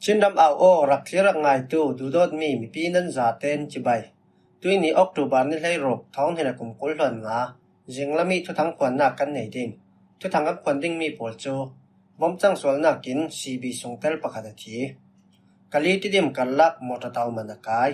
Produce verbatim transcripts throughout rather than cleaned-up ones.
Chinram au aw rak thlir rak ngaitu duhdawtmi mipi nan zaten cibai. Tuini October ni hleiruk, thawng hnih le kum kul hluan nga, zinglam i thuthang phuannak kan nei ding. Thuthang kan phuan dingmi pawl cu, bom cang sualnak in C B sungtel pakhat a thi. Kali Tidim karlak mawṭaw tau man a kai.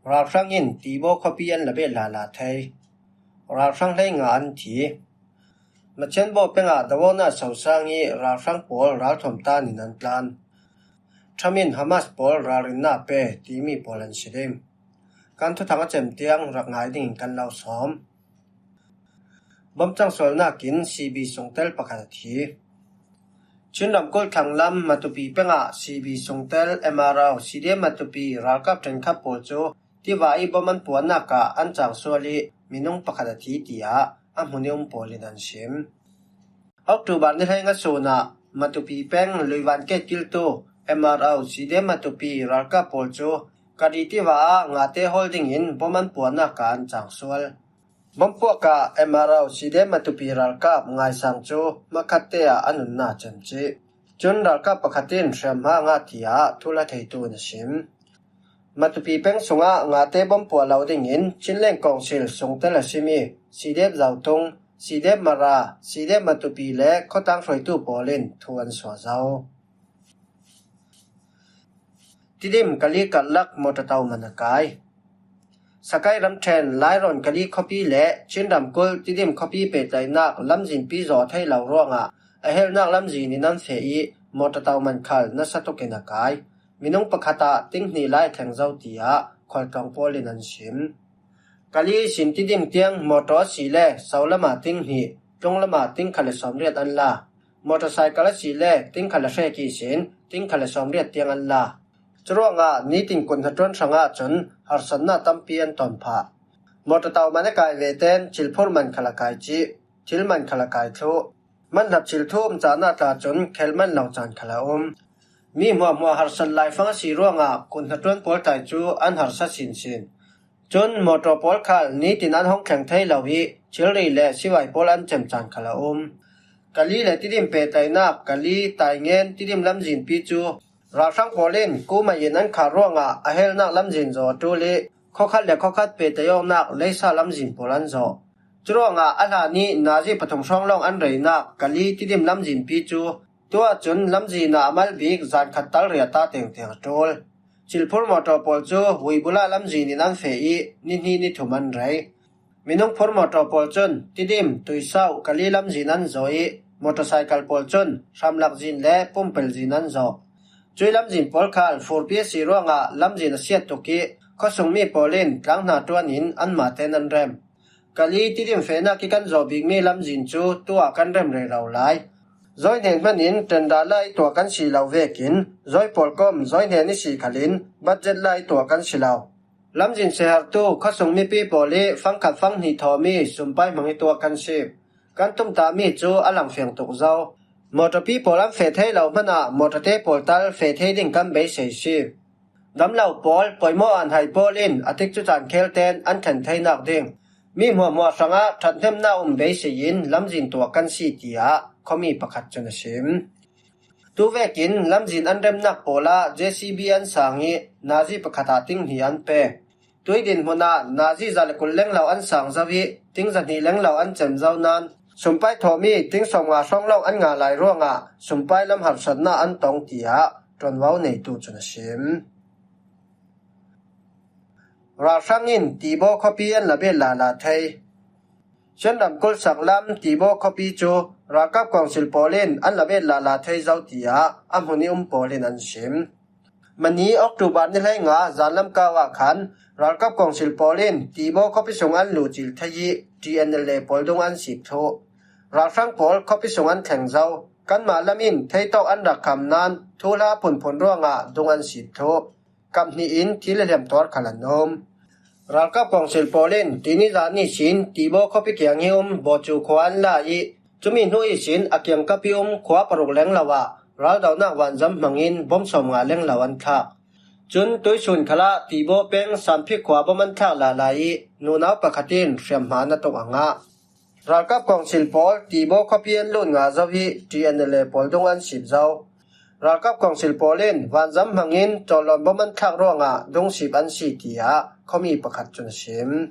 Ralhrang in Tibaw khuapi an la bet lala thei. Ralhrang hleinga an thi. Machenbaw pengah dawona sosang i ralhrang pawl ralthuam tan in an tlan. Trump in Hamas pawl ralrinnak pe timi pawl an si ding. Kan thuthang a cem tiang rak ngai dingin kan lo sawm. Bom cang sualnak in C B sungtel pakhat a thi. Chin ramkulh thlanglam Matupi pengah C B sungtel M R O, C D M Matupi ralkap ṭhenkhat pawl cu tiva i bom an puannak ah an cang sual i minung pakhat a thi, tiah a hmun i um pawl in an sim. October ni hleinga sun ah Matupi peng Luivan Gate kiltu M R O, C D M Matupi ralkap pawl cu Kali tiva ah ngate hawl dingin bom an puannak ah an cang sual. Bom puak ah M R O, C D M Matupi ralkap ngaisang cu hmakhatte ah an nunnak cem cih. Cun ralkap pakhat in hriamhma a ngah, tiah thula theitu in a sim. Matupi peng sungah ngate bom puah lo dingin Chinland Council sungtel a simi C D F Zotung, C D F Mara, C D F Matupi le khuatang hruaitu pawl in thu an suah zo. Tidim Kali karlak mawṭaw tau man a kai. Sakai ramṭhen Lairawn Kali khuapi le Chin ramkulh Tidim khuapi pehtlaihnak lamzinpi zaw thei lo ruangah a helnak lamzin in an feh i mawṭaw tau man khal nasa tuk in a kai. Minung pakhat ah ting hnih lai a thleng zo, tiah khualtlawng pawl in an sim. Kali ihsin Tidim tiang mawṭaw a si le solam ah ting hnih, tlunglam ah ting khat le sawmriat an la. Motorcycle a si le ting khat le hrek ihsin ting khat le sawmriat tiang an la. Curuangah nitin kut hnaṭuan hrangah cun harsatnak tampi an ton phah. Mawṭaw tau man a kai ve ten cilphur man khal a kai cih, thil man khal a kai thluh. Manhlap thil thu um caan ah tla cun khel man lo caan khal a um. Mi hmuahhmuah harsat laifang a si ruangah kut hnaṭuan pawl tlai cu an harsat sinsin. Cun mawṭaw pawl khal nitin an hong thleng thei lo i thilri le sivai pawl an cem caan khal a um. Kali le Tidim pehtlaihnak Kali, Taingen, Tidim lamzinpi cu ralhrang pawl in kumai in an khar ruangah a helnak lamzin zaw a ṭul i khuakhat le khuakhat pehtlaih awknak leisa lamzin pawl an zawh. Curuangah a hlan i nazi pathum hrawng lawng an reinak Kali Tidim lamzinpi cu tuah cun lamzin ah a mal bik zan khat tal riat ta tengteng a ṭul. Cilphur mawṭaw pawl cu Wibula lamzin in an feh i ni hnih ni thum an rei. Minung phur mawṭaw pawl cun Tidim, Tuisauh, Kali lamzin an zawh i motorcycle pawl cun hramlak zin le pumpel zin an zawh. Cui lamzin pawl khal furpi a si ruangah lamzin a siat tuk i khuasungmi pawl in tlang hna ṭuan in anmah ten an rem. Kali Tidim fehnak i kan zawh bikmi lamzin cu tuah kan rem rero lai. Zawi hnen hman in tender lai tuah kan si lo vekin zawi pawl kom zawi hnen i si khal in budget lai tuah kan si lo. Lamzin sehartu khuasung mipi pawl i fangkhat fanghnih thawmi sumpai hmang i tuah kan si. Kan tumtahmi cu a langfiang tuk zo. Mawṭawpi pawl an feh thei lo hmanah mawṭawte pawl tal feh thei ding kan beisei si. Damlo pawl, poimawh an hai pawl in a tikcu caan khel ten an thlen theinak ding mi hmuahhmuah hrangah ṭhathnemnak um beisei in lamzin tuah kan si, tiah khuami pakhat cun a sim. Tuvekin lamzin an remnak pawl ah J C B an sang i nazi pakhat ah ting hnih an pe. Tui dinhmun ah nazi za le kul lenglo an sang zo i ting zahnih lenglo an cem zo nain sumpai thawhmi ting sawmnga hrawng lawng an ngah lai ruangah sumpai lam harsatnak an tong, tiah ṭuanvo neitu cun a sim. Ralhrang in Tibaw khuapi an la bet lala thei. Chin ramkulh saklam Tibaw khuapi cu ralkap kawngsil pawl in an la bet lala thei zo, tiah a hmun i um pawl in an sim. Mani October ni hleinga zanlam kau ah khan ralkap kawngsil pawl in Tibaw khuapi sung an luhcil thei i T N L A pawl dung an sip thluh. Ralhrang pawl khuapi sung an thleng zo. Kanmah lam in theitawk an rak kham nain thuhla phunphun ruangah dung an sip thluh. Kap hnih in thil a hliam tuar khal an um. Ralkap kawngsil pawl in tini zan ihsin Tibaw khuapi kiang i um Bawcu khua an la i cumi hnu ihsin a kiangkap i um khua paruk lenglo ah raldohnak vanzam hmangin bom sawmnga lenglo an thlak. Cun tuisun khalah Tibaw peng Sanphik khua bom an thlak lala i nunau pakhat in hriamhma na tuk a ngah. Ralkap kawngsil pawl Tibaw khuapi an lut nga zo i T N L A pawl dung an sip zo. Ralkap kawngsil pawl in vanzam hmangin cawllawn bom an thlak ruangah dungsip an si, tiah khuami pakhat cun a sim.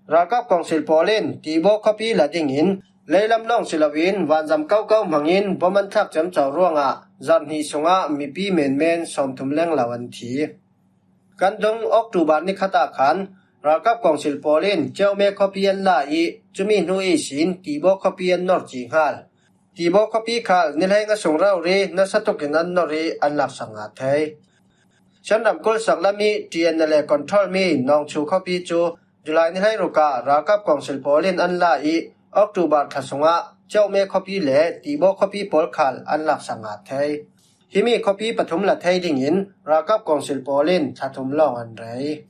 Ralkap kawngsil pawl in Tibaw khuapi la dingin leilam lawng si loin vanzam koko hmangin bom an thlak ciamco ruangah zarh hnih sungah mipi menmen sawmthum lenglo an thi. Kan dung October ni khat ah khan ralkap kawngsil pawl in Ciaume khuapi an la ih, cumi hnu ihsin Tibaw khuapi an nor ci nghal. Tibaw khuapi khal ni hleinga sung rori nasa tukin an nor ih an laksak ngah thei. Shan ramkulh saklam ih T N L A control mi Nawngchu khuapi cu July ni hleiruk ah ralkap kawngsil pawl in an la ih, October thla sungah Ciaume khuapi le Tibaw khuapi pawl khal an laksak ngah thei. Himi khuapi pathum la thei dingin ralkap kawngsil pawl in thla thum lawng an rei.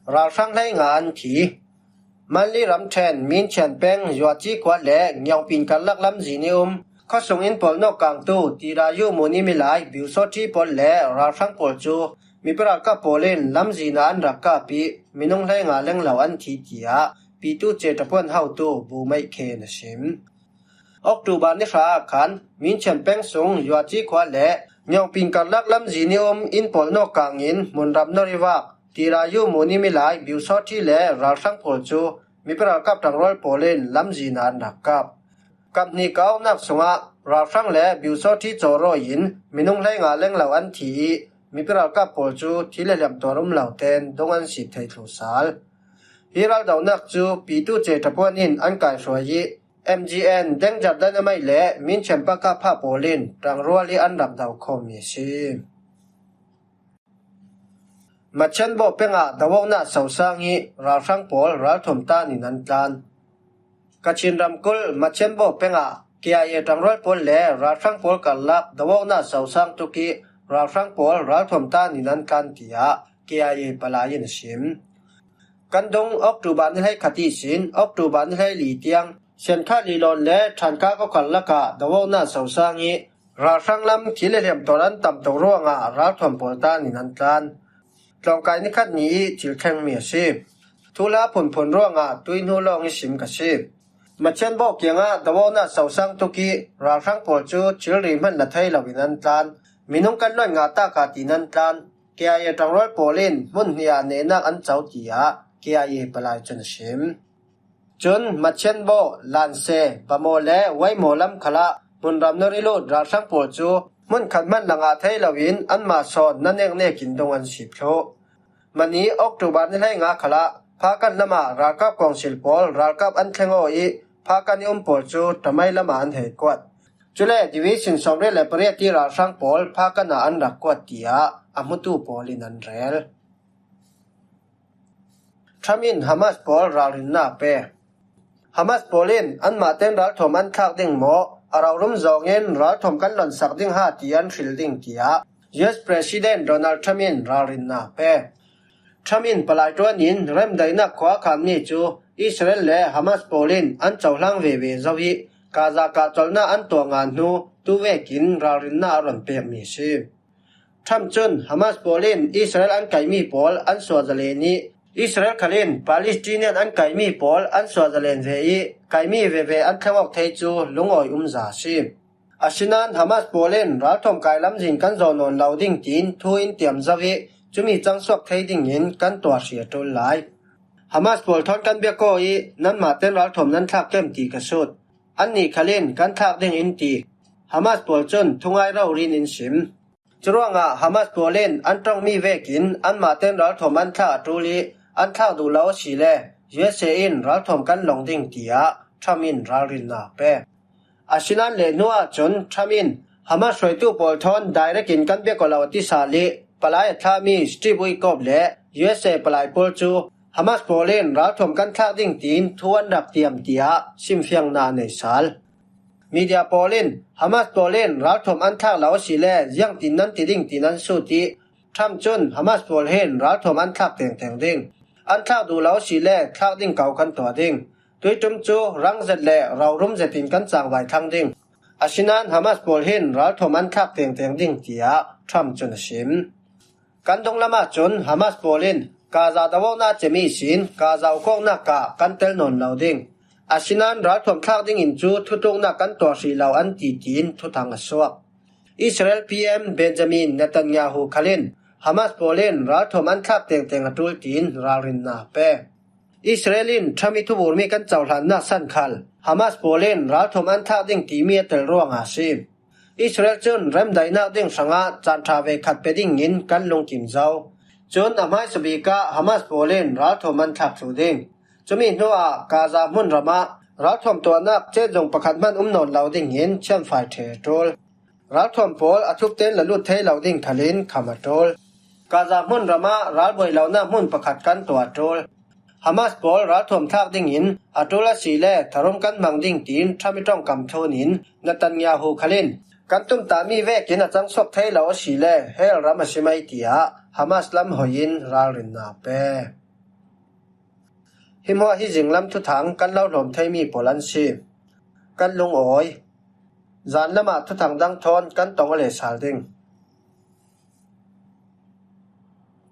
Ralhrang hleinga an thi. Manli ramṭhen Minchian peng Yuaci khua le Ngiawngpin karlak lamzin ih um khuasung in pawlnawk kangtu Tirayu mun ih milai Biusawṭhi pawl le ralhrang pawl cu mipi ralkap pawl in lamzin ah an rak kap ih, minung hleinga lenglo an thi, tiah Pitu ce ṭapuan hotu Bu Meih Khe in a sim. October ni hra ah khan Minchian peng sung Yuaci khua le Ngiawngpin karlak lamzin ih um inn pawlnawk kangin hmunram nor ih vak Tirayu mun ih milai Biusawṭhi le ralhrang pawl cu mipi ralkap ṭangrual pawl in lamzin ah an rak kap. Kap hnih kau awknak sungah ralhrang le Biusawṭhi cawrawi in minung hleinga lenglo an thi ih, mipi ralkap pawl cu thil le hliamtuar um lo tein dung an sip thei thlu sal. Hi raldohnak cu Pitu ce ṭapuan in an kaihruai ih, M G N, Danger Dynamite le Minchian Pakapha pawl in ṭangrual ih an rak doh khawmmi a si. Machenbo pengah dohnak sosang ih ralhrang pawl ralthuam tan in an tlan. Kachin ramkulh Machenbo pengah K I A ṭangrual pawl le ralhrang pawl karlak dohnak sosang tuk ih ralhrang pawl ralthuam tan in an tlan, tiah K I A palai in a sim. Kan dung October ni hleikhat ihsin October ni hleili tiang Siankha Lilawn le Ṭhanka khuakhal lakah dohnak sosang ih ralhrang lam thil le hliamtuar an tam tuk ruangah ralthuam pawl tan in an tlan. Tlawngkai ni khat ni ih thil thlengmi a si. Thuhla phunphun ruangah tuihnu lawng ih sim ka si. Machenbo kiangah dohnak sosang tuk ih ralhrang pawl cu thilri hman la thei loin an tlan. Minung kan luan ngah takah tiin an tlan. K I A ṭangrual pawl in hmun hnih ah nehnak an co, tiah K I A palai cun a sim. Cun Machenbo, Lanse, Bamaw le Waimo lam khalah hmunram nor ih lut ralhrang pawl cu hmunkhat hman la ngah thei loin anmah sawn na neknek in dung an sip thluh. Mani October ni hleinga khalah Phakan lamah ralkap kawngsil pawl ralkap an thleng aw ih Phakan ih um pawl cu Ṭamai lamah an hei kuat. Cule Division sawmriat le pariat ih ralhrang pawl Phakan ah an rak kuat, tiah a hmutu pawl in an rel. Trump in Hamas pawl ralrinnak pe. Hamas pawl in anmah tein ralthuam an thlak ding maw, a raurum zawngin ralthuam kan lonsak ding ha ti an hril ding, tiah U S President Donald Trump in ralrinnak pe. Trump in palai ṭuan in remdaihnak khua a khanmi cu Israel le Hamas pawl in an cohlang veve zo ih Gaza kah colhnak an tuah ngah hnu tu vekin ralrinnak a ron pekmi a si. Trump cun Hamas pawl in Israel an kaihmi pawl an suah zalen ih Israel khal in Palestinian an kaihmi pawl an suah zalen ve ih kaihmi veve an thleng awk thei cu lungawi umza a si. Asinain Hamas pawl in ralthuam kai lamzin kan zawh nawn lo ding tiin thu in tiam zo ih cumi cangsuak thei dingin kan tuahri a ṭul lai. Hamas pawl thawn kan biak aw ih nanmah tein ralthuam nan thlak kem ti ka sut. Annih khal in kan thlak ding in ti. Hamas pawl cun thungai rori in in sim. Curuangah Hamas pawl in an ṭongmi vekin anmah tein ralthuam an thlak a ṭul ih an thlak duh lo a si le U S A in ralthuam kan lawng ding, tiah Trump in ralrinnak a pek. Asinain lehhnu ahcun Trump in Hamas hruaitu pawl thawn direct in kan biak aw lo a ti sal ih palai a thlahmi Steve Witkoff le U S A palai pawl cu Hamas pawl in ralthuam kan thlak ding tiin thu an rak tiam, tiah simfiangnak a nei sal. Media pawl in Hamas pawl in ralthuam an thlak lo a si le ziangtin nan ti ding tiin an sut ih Trump cun Hamas pawl hin ralthuam an thlak tengteng ding. An thlak duh lo a si le thlak ding ko kan tuah ding. Tuiṭum cu rang zet le raurum zetin kan cangvai thlang ding. Asinain Hamas pawl hin ralthuam an thlak tengteng ding, tiah Trump cun a sim. Kan dunglam ahcun Hamas pawl in Gaza doawknak cem ihsin Gaza ukawknak ah kan tel nawn lo ding. Asinain ralthuam thlak dingin cu thutluknak kan tuah hrih lo an ti, tiin thuthang a suak. Israel P M Benjamin Netanyahu khal in Hamas pawl in ralthuam an thlak tengteng a ṭul tiin ralrinnak a pek. Israel in Trump ih thuburmi kan cohlannak san khal Hamas pawl in ralthuam an thlak ding timi a tel ruangah a si. Israel cun remdaihnak ding hrangah caan ṭha ve khat pe dingin kan lungkim zo. Cun a hmaisa bik ah Hamas pawl in ralthuam an thlak thluh ding. Cumi hnuah Gaza hmunram ah ralthuam tuahnak cetzung pakhat hman um nawn lo dingin thiamfai ṭhe a ṭul. Ralthuam pawl a thupten la lut thei lo ding khal in kham a ṭul. Gaza hmunram ah ralbuai lonak hmun pakhat kan tuah a ṭul. Hamas pawl ralthuam thlak dingin a ṭul asile tharum kan hmang ding tiin Trump ih ṭongkam thun in Netanyahu khal in kan tumtahmi vekin a cangsuak thei lo asile hell ram a si mai, tiah Hamas lam hoi in ralrinnak a pek. Hi hmuah hi zinglam thuthang kan lo hlawm theimi pawl an si. Kan lungawi. Zan lamah thuthang dang thawn kan tong a le sal ding.